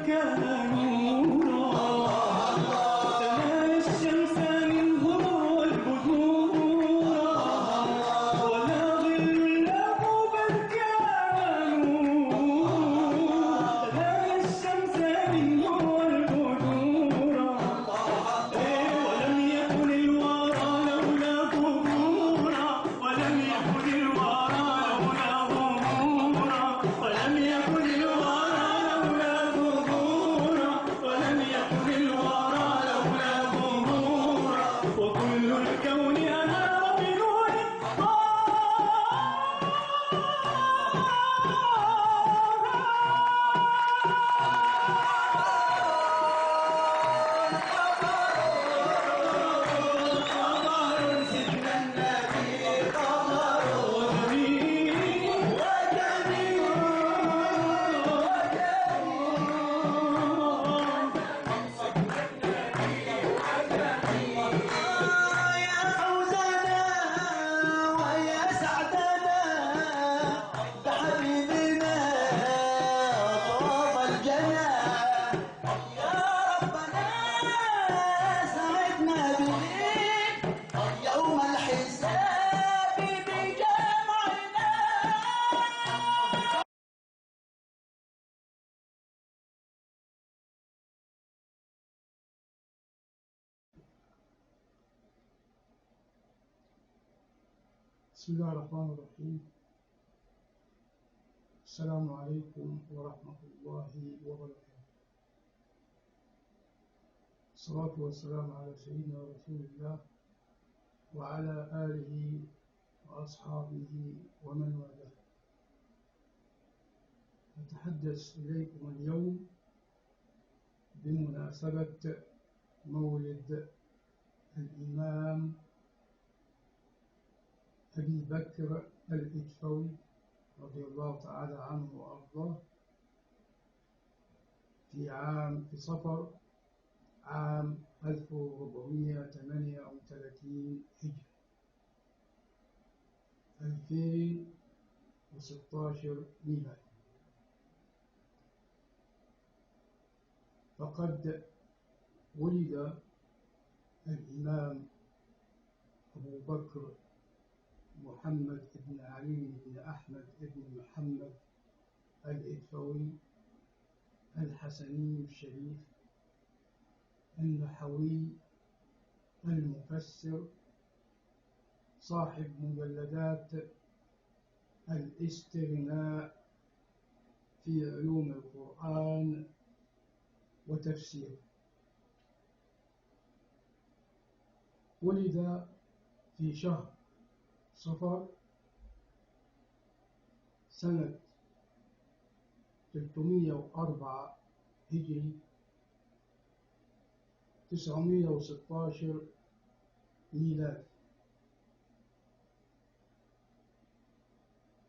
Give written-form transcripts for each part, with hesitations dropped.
كان نورا، تنال الشمس منه والبدور، ولا ظل له بل كان نورا، تنال الشمس منه والبدور، ولم يكن الورى لولا ظهورا، ولم يكن الورى لولا ظهورا، ولم يكن الورى لولا ظهورا، ولم يكن الورى لولا ظهورا، وكل الكون أنار بنور. قمر سيدنا النبي قمر وجميل وجميل يا فوزنا ويا سعدنا بحبيبنا طاب الجنى، يا ربنا سعدنا به يوم الحساب بجمعنا. بسم الله الرحمن الرحيم. السلام عليكم ورحمة الله وبركاته. الصلاة والسلام على سيدنا رسول الله وعلى آله وأصحابه ومن والاه. أتحدث إليكم اليوم بمناسبة مولد الإمام أبي بكر الإدفوي رضي الله تعالى عنه وأرضاه في صفر عام 1438 هجري، 2016 ميلادي. فقد ولد الإمام أبو بكر محمد بن علي بن أحمد بن محمد الإدفوي الحسني الشريف النحوي المفسر، صاحب مجلدات الاستغناء في علوم القرآن وتفسيره. ولد في شهر صفر سنة 304 هجري، 916 ميلادي،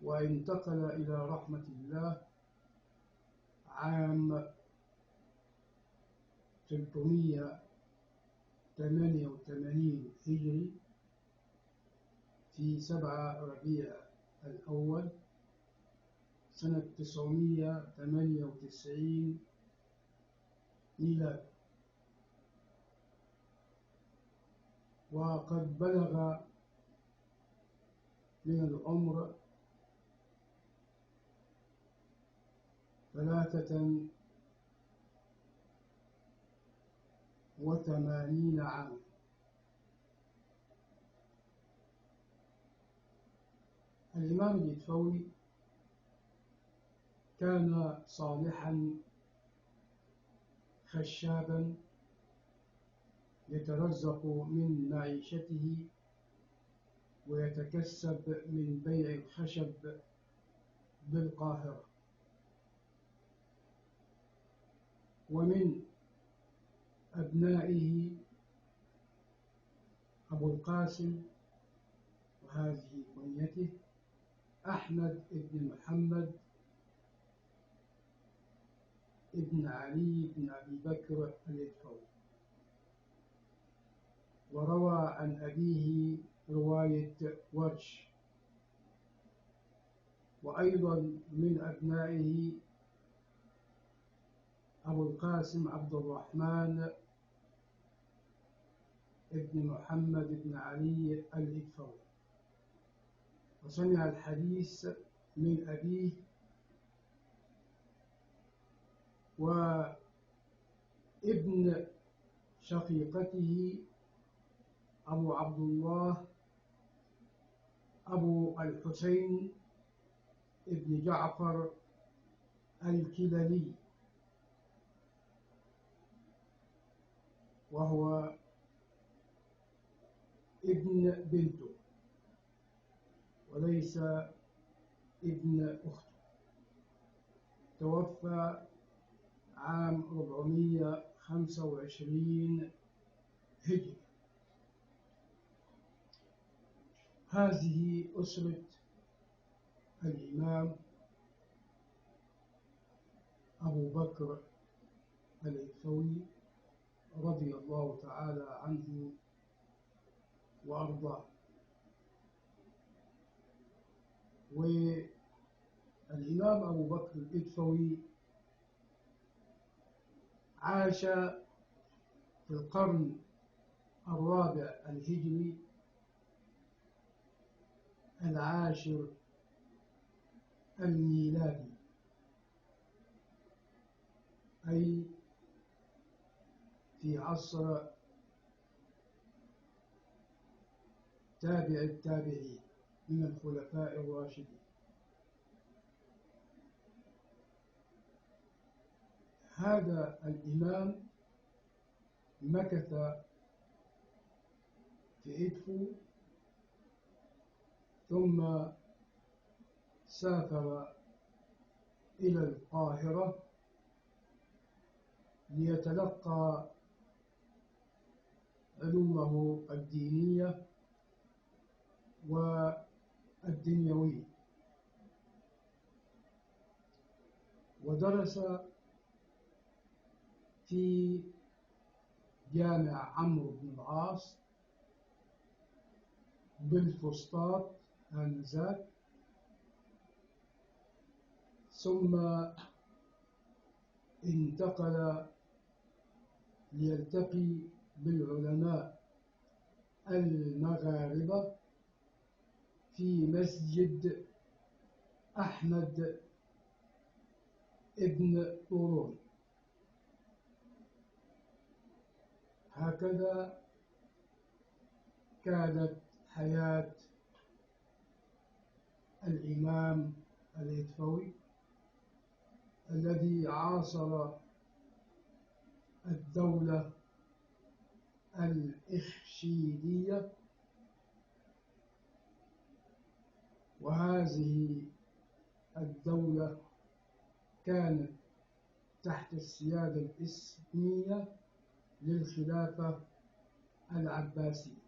وانتقل إلى رحمة الله عام 388 هجري في 7 ربيع الأول سنة 998 ميلادي. وقد بلغ من العمر 83 عاما. الإمام الإدفوي كان صالحا خشابا يترزق من معيشته ويتكسب من بيع الخشب بالقاهرة. ومن أبنائه أبو القاسم، وهذه كنيته، أحمد بن محمد ابن علي بن أبي بكر الإدفوي. وروى عن أبيه رواية ورش. وأيضا من أبنائه أبو أبو القاسم عبد الرحمن ابن محمد بن علي الإدفوي، وسمع الحديث من أبيه وابن شقيقته أبو عبد الله أبو الحسين ابن جعفر الكلالي، وهو ابن بنته وليس ابن أخته. توفى عام 425 هجري. هذه أسرة الإمام أبو بكر الإدفوي رضي الله تعالى عنه وأرضاه. والإمام أبو بكر الإدفوي عاش في القرن الرابع الهجري العاشر الميلادي، أي في عصر تابع التابعين من الخلفاء الراشدين. هذا الإمام مكث في إدفو، ثم سافر إلى القاهرة ليتلقى علومه الدينية والدنيوية، ودرس في جامع عمرو بن العاص بالفسطاط آنذاك، ثم انتقل ليلتقي بالعلماء المغاربة في مسجد أحمد ابن طولون. هكذا كانت حياة الإمام الإدفوي الذي عاصر الدولة الإخشيدية، وهذه الدولة كانت تحت السيادة الإسمية للخلافة العباسية،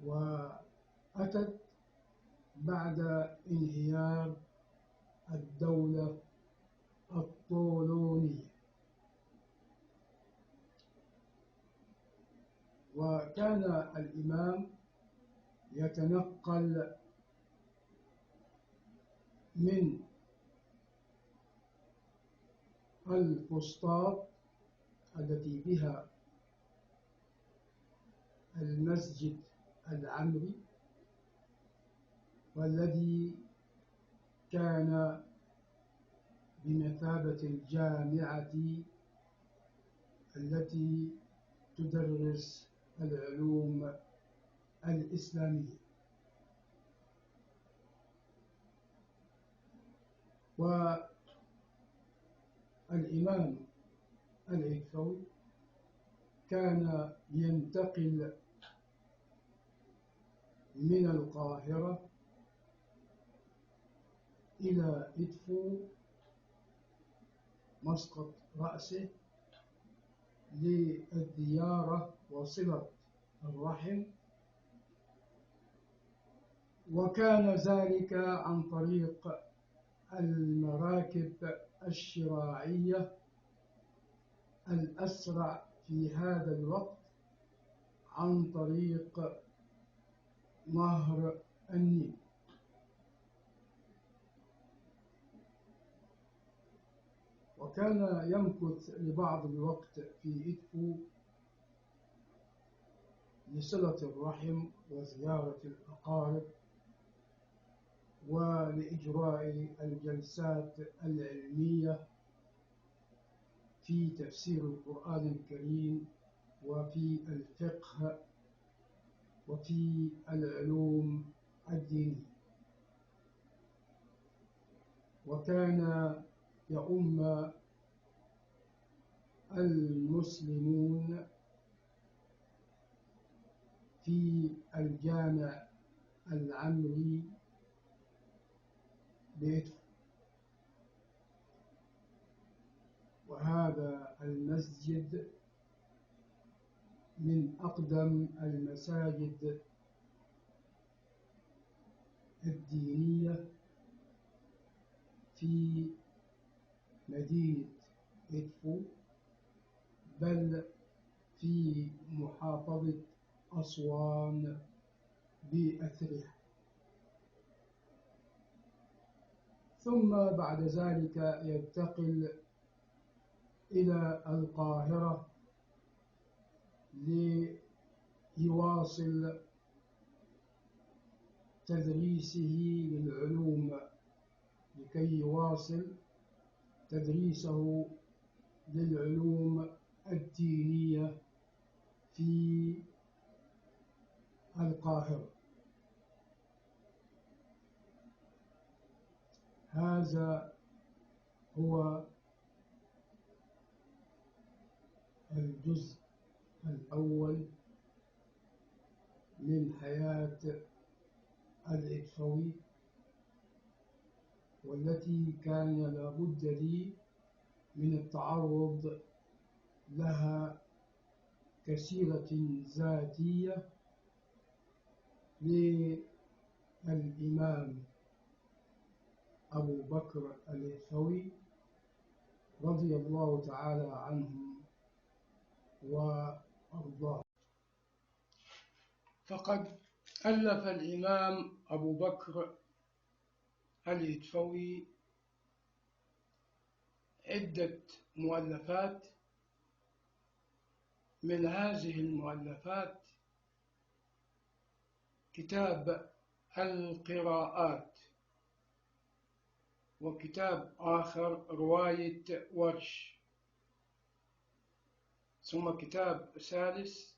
وأتت بعد انهيار الدولة الطولونية. وكان الإمام يتنقل من الفسطاط التي بها المسجد العمري، والذي كان بمثابة الجامعة التي تدرس العلوم الإسلامية. والإمام الإدفوي كان ينتقل من القاهرة إلى إدفو مسقط رأسه للزيارة وصلة الرحم، وكان ذلك عن طريق المراكب الشراعية الأسرع في هذا الوقت عن طريق نهر النيل. وكان يمكث لبعض الوقت في إدفو لصلة الرحم وزيارة الأقارب ولإجراء الجلسات العلمية في تفسير القرآن الكريم وفي الفقه وفي العلوم الدينية. وكان يؤم المسلمون في الجامع العمري بإدفو، وهذا المسجد من أقدم المساجد الدينية في مدينة إدفو، بل في محافظة أسوان بأثرها. ثم بعد ذلك ينتقل إلى القاهرة ليواصل تدريسه للعلوم، لكي يواصل تدريسه للعلوم الدينية في القاهرة. هذا هو الجزء الأول من حياة الإدفوي، والتي كان لابد لي من التعرض لها كسيرة ذاتية للإمام أبو بكر الإدفوي رضي الله تعالى عنه وأرضاه. فقد ألف الإمام أبو بكر الإدفوي عدة مؤلفات، من هذه المؤلفات كتاب القراءات، وكتاب آخر رواية ورش، ثم كتاب ثالث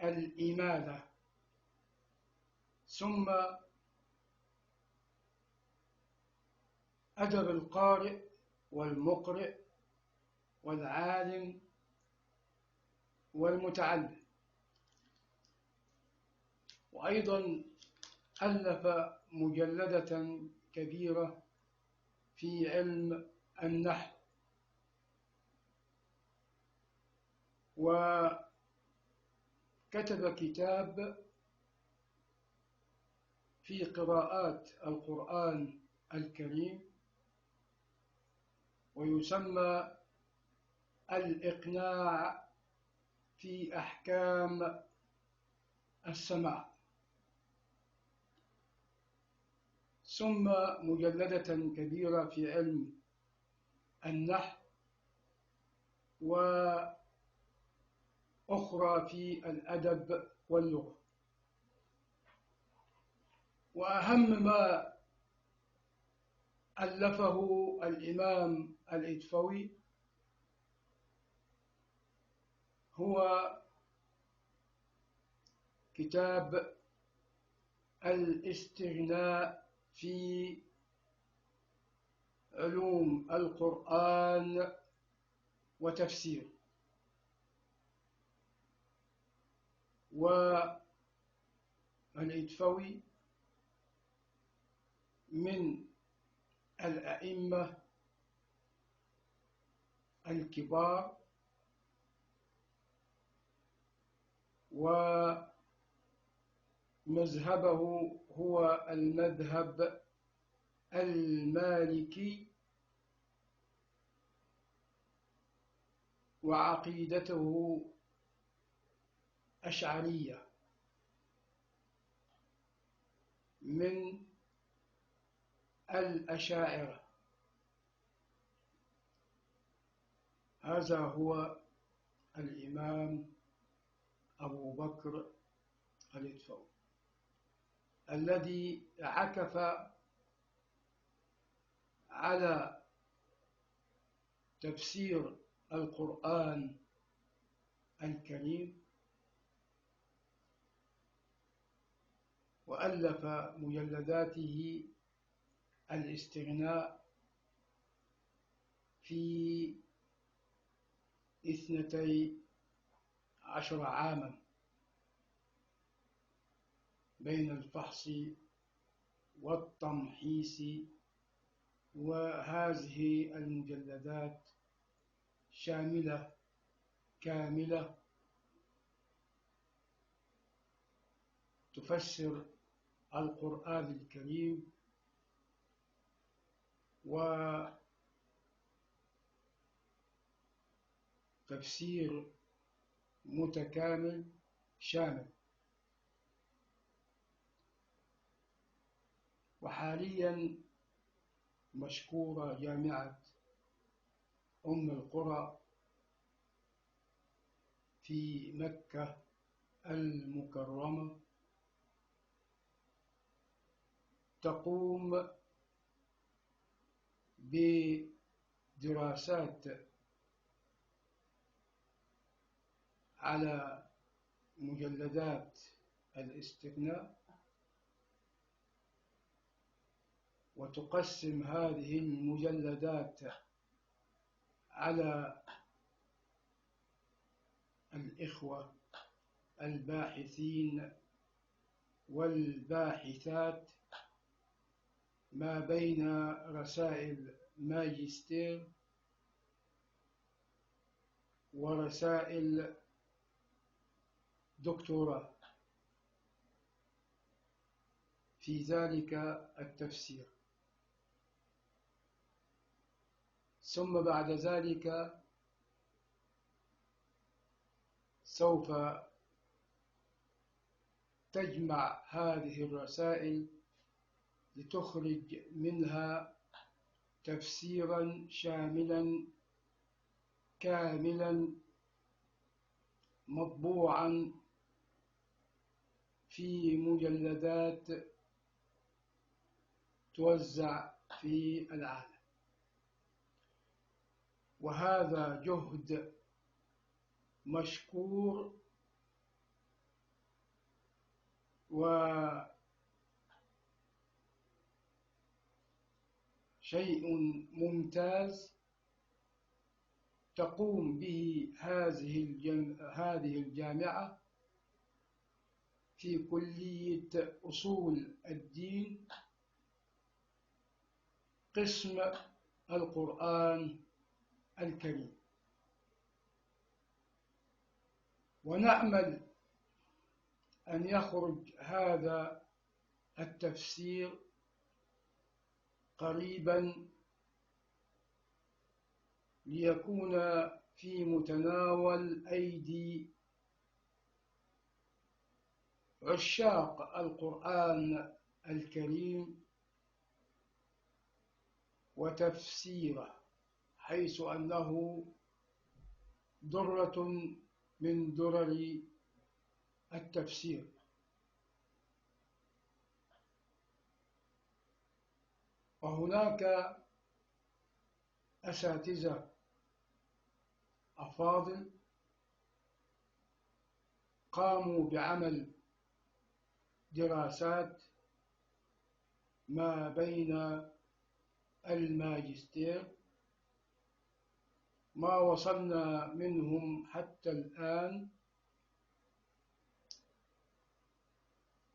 الإمالة، ثم أدب القارئ والمقرئ والعالم والمتعلم. وأيضا ألف مجلدة كبيرة في علم النحو، وكتب كتاب في قراءات القرآن الكريم ويسمى الإقناع في أحكام السماع، ثم مجلدة كبيرة في علم النحو، وأخرى في الأدب واللغة. وأهم ما ألفه الإمام الإدفوي هو كتاب الاستغناء في علوم القرآن وتفسيره. والإدفوي من الأئمة الكبار، ومذهبه هو المذهب المالكي، وعقيدته أشعرية من الأشاعرة. هذا هو الإمام أبو بكر الإدفاوي الذي عكف على تفسير القرآن الكريم، وألف مجلداته الاستغناء في 12 عاما بين الفحص والتمحيص، وهذه المجلدات شاملة كاملة تفسر القرآن الكريم وتفسير متكامل شامل. وحاليا مشكورة جامعة أم القرى في مكة المكرمة تقوم بدراسات على مجلدات الاستغناء، وتقسم هذه المجلدات على الإخوة الباحثين والباحثات ما بين رسائل ماجستير ورسائل دكتوراه في ذلك التفسير. ثم بعد ذلك سوف تجمع هذه الرسائل لتخرج منها تفسيرا شاملا كاملا مطبوعا في مجلدات توزع في العالم. وهذا جهد مشكور وشيء ممتاز تقوم به هذه الجامعة في كلية أصول الدين قسم القرآن الكريم. ونأمل أن يخرج هذا التفسير قريبا ليكون في متناول أيدي عشاق القرآن الكريم وتفسيره، حيث أنه درة من درر التفسير. وهناك أساتذة أفاضل قاموا بعمل دراسات ما بين الماجستير، ما وصلنا منهم حتى الآن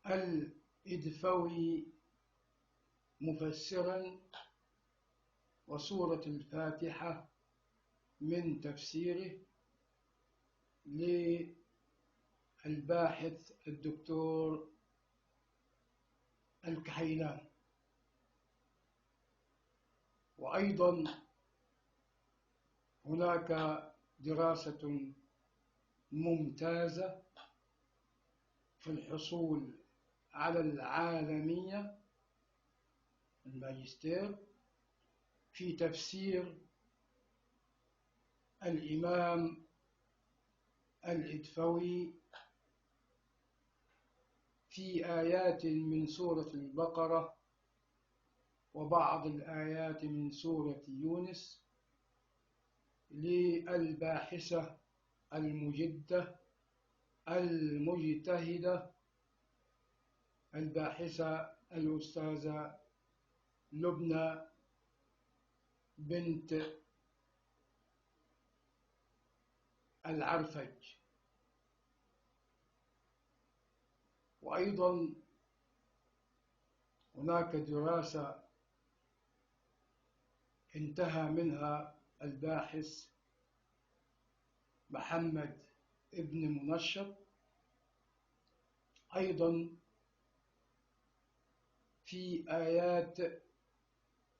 الإدفوي مفسرا وسورة الفاتحة من تفسيره للباحث الدكتور الكحيلان. وأيضا هناك دراسة ممتازة في الحصول على العالمية الماجستير في تفسير الإمام الإدفوي في آيات من سورة البقرة وبعض الآيات من سورة يونس للباحثة المجدة المجتهدة الباحثة الأستاذة لبنى بنت العرفج. وأيضا هناك دراسة انتهى منها الباحث محمد ابن منشط أيضا في آيات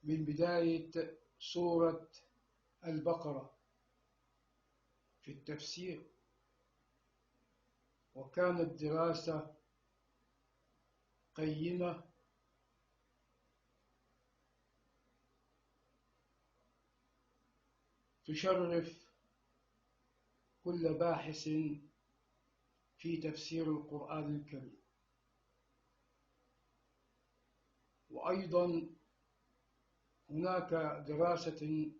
من بداية سورة البقرة في التفسير، وكانت دراسة قيمة تشرف كل باحث في تفسير القرآن الكريم. وأيضا هناك دراسة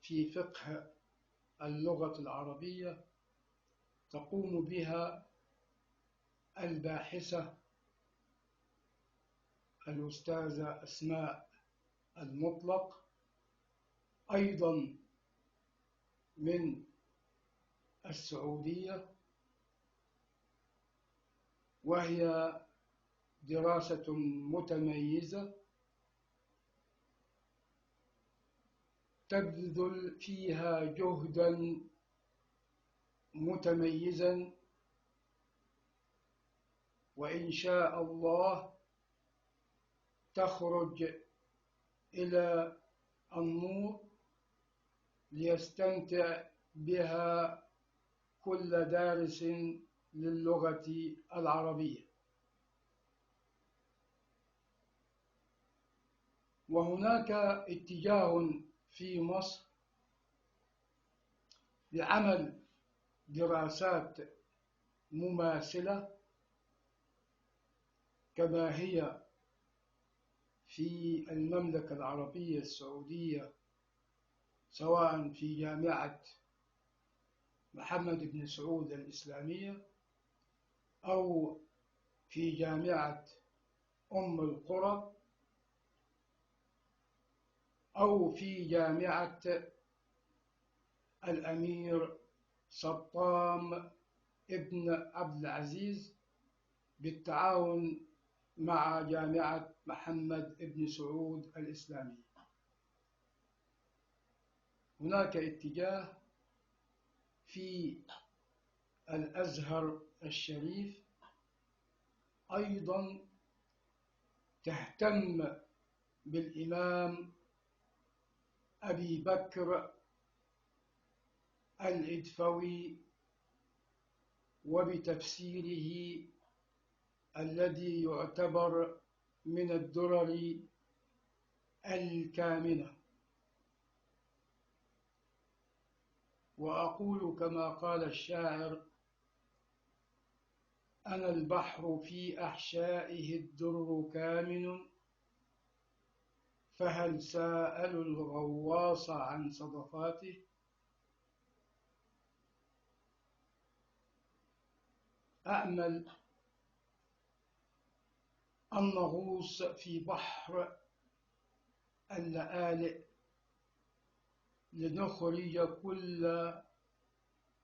في فقه اللغة العربية تقوم بها الباحثة الأستاذة أسماء المطلق أيضا من السعودية، وهي دراسة متميزة تبذل فيها جهدا متميزا، وإن شاء الله تخرج إلى النور ليستمتع بها كل دارس للغة العربية. وهناك اتجاه في مصر لعمل دراسات مماثلة كما هي في المملكة العربية السعودية، سواء في جامعة محمد بن سعود الإسلامية أو في جامعة أم القرى أو في جامعة الأمير سطام ابن عبد العزيز بالتعاون مع جامعة محمد بن سعود الإسلامية. هناك اتجاه في الأزهر الشريف أيضا تهتم بالإمام أبي بكر الإدفوي وبتفسيره الذي يعتبر من الدرر الكامنة. وأقول كما قال الشاعر: أنا البحر في أحشائه الدر كامن، فهل سألوا الغواص عن صدفاته؟ أأمل أن نغوص في بحر اللآلئ لنخرج كل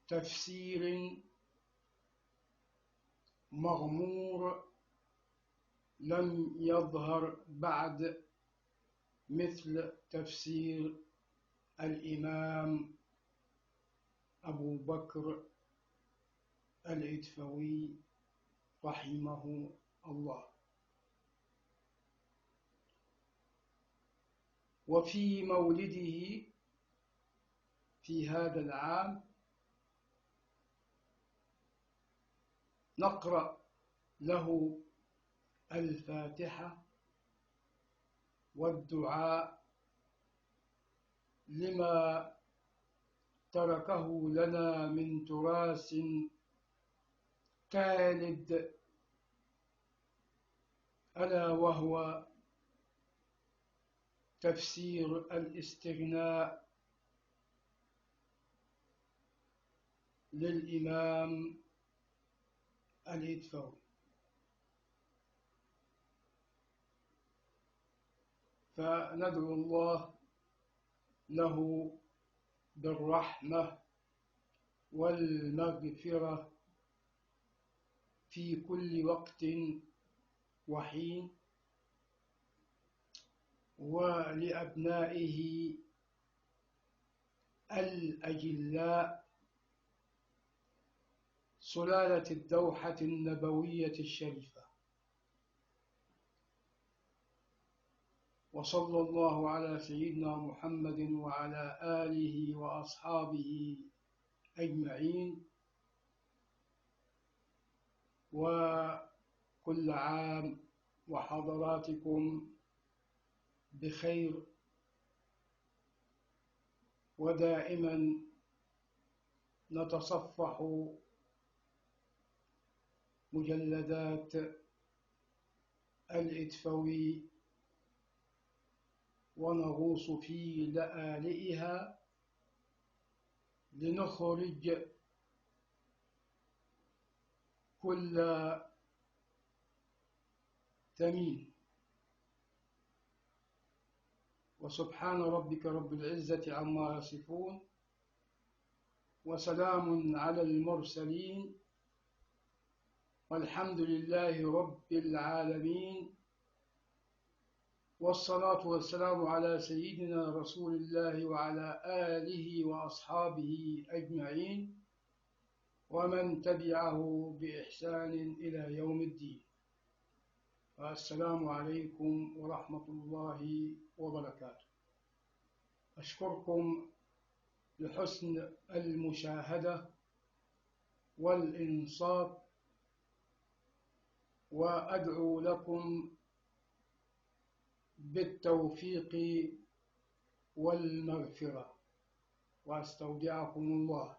تفسير مغمور لم يظهر بعد مثل تفسير الإمام أبو بكر الإدفوي رحمه الله. وفي مولده في هذا العام نقرأ له الفاتحة والدعاء لما تركه لنا من تراث خالد، ألا وهو تفسير الاستغناء للإمام الهيدفاوي. فندعو الله له بالرحمة والمغفرة في كل وقت وحين، ولأبنائه الأجلاء سلالة الدوحة النبوية الشريفة. وصلى الله على سيدنا محمد وعلى آله وأصحابه أجمعين. وكل عام وحضراتكم بخير، ودائما نتصفح مجلدات الإدفوي ونغوص في لآلئها لنخرج كل ثمين. وسبحان ربك رب العزة عما يصفون، وسلام على المرسلين، والحمد لله رب العالمين، والصلاة والسلام على سيدنا رسول الله وعلى آله وأصحابه أجمعين ومن تبعه بإحسان إلى يوم الدين. والسلام عليكم ورحمة الله وبركاته. أشكركم لحسن المشاهدة والإنصات، وأدعو لكم بالتوفيق والمغفرة، وأستودعكم الله.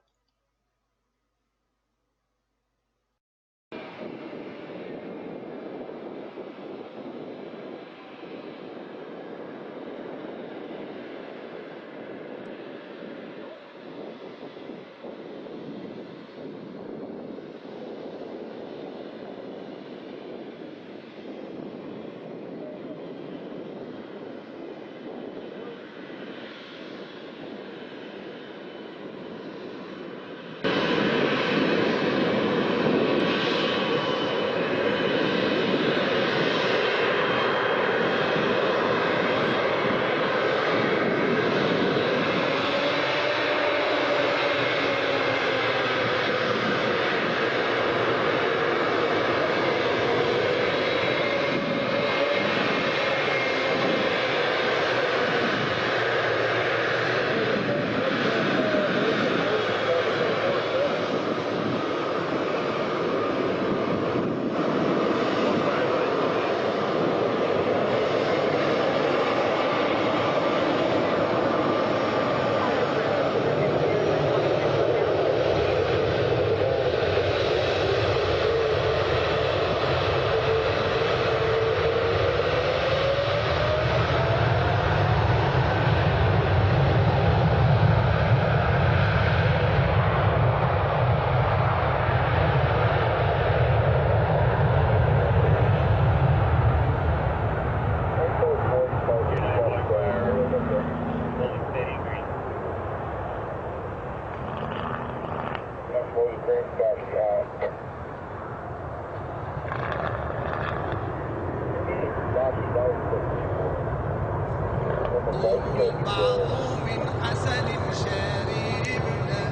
البعض من عسل شربنا،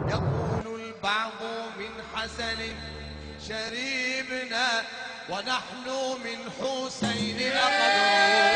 يقول البعض من حسن شربنا، ونحن من حسين لقد